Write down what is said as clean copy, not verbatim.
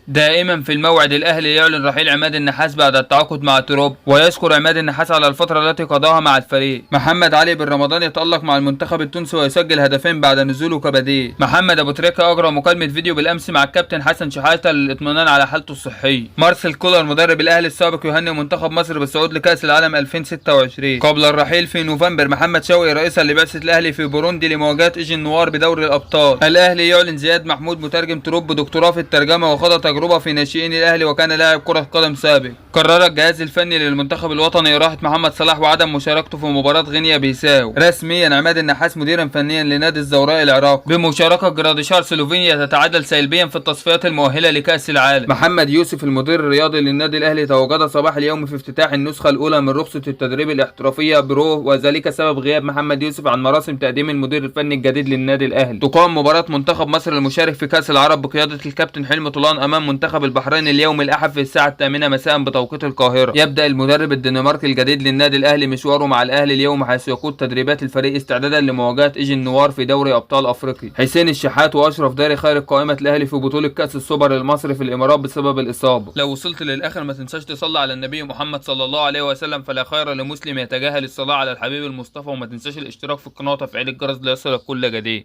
دائما في الموعد، الأهلي يعلن رحيل عماد النحاس بعد التعاقد مع توروب، ويشكر عماد النحاس على الفترة التي قضاها مع الفريق. محمد علي بن رمضان يتألق مع المنتخب التونسي ويسجل هدفين بعد نزوله كبديل. محمد أبو تريكة أجرى مكالمة فيديو بالأمس مع الكابتن حسن شحاتة للاطمئنان على حالته الصحية. مارسيل كولر مدرب الأهلي السابق يهنئ منتخب مصر بالصعود لكأس العالم 2026. قبل الرحيل في نوفمبر، محمد شوقي رئيسا لبعثة الأهلي في بوروندي لمواجهة إيجي النوار بدوري الأبطال. الأهلي يعلن زياد محمود مترجم تروب بدكتوراه في الترجمة وخاض تجربة في ناشئين الأهلي وكان لاعب كرة قدم سابق. قرر الجهاز الفني للمنتخب الوطني إراحة محمد صلاح وعدم مشاركته في مباراة غينيا بيساو. رسميا عماد النحاس مديرا فنيا لنادي الزوراء العراقي. بمشاركة جراديشار سلوفينيا تتعادل سلبيا في التصفيات المؤهلة لكأس العالم. محمد يوسف المدير الرياضي للنادي الأهلي تواجد صباح اليوم في افتتاح النسخة الأولى من رخصة التدريب الاحترافية برو، وذلك سبب غياب محمد يوسف عن مراسم تقديم المدير الفني الجديد للنادي الأهلي. تقام مباراة منتخب مصر المشارك في كأس العرب بقيادة الكابتن حلمي طولان أمام منتخب البحرين اليوم الأحد في الساعة 8 مساء بتوقيت القاهرة. يبدأ المدرب الدنماركي الجديد للنادي الأهلي مشواره مع الأهلي اليوم، حيث يقود تدريبات الفريق استعدادا لمواجهة إيجي النوار في دوري أبطال أفريقيا. حسين الشحات وأشرف داري خارج قائمة الأهلي في بطولة كأس السوبر المصري في الإمارات بسبب الإصابة. لو وصلت للآخر ما تنساش تصلي على النبي محمد صلى الله عليه وسلم، فلا خير لمسلم يتجاهل الصلاة على الحبيب المصطفى. وما تنساش الاشتراك في القناة وتفعيل الجرس ليصلك كل جديد.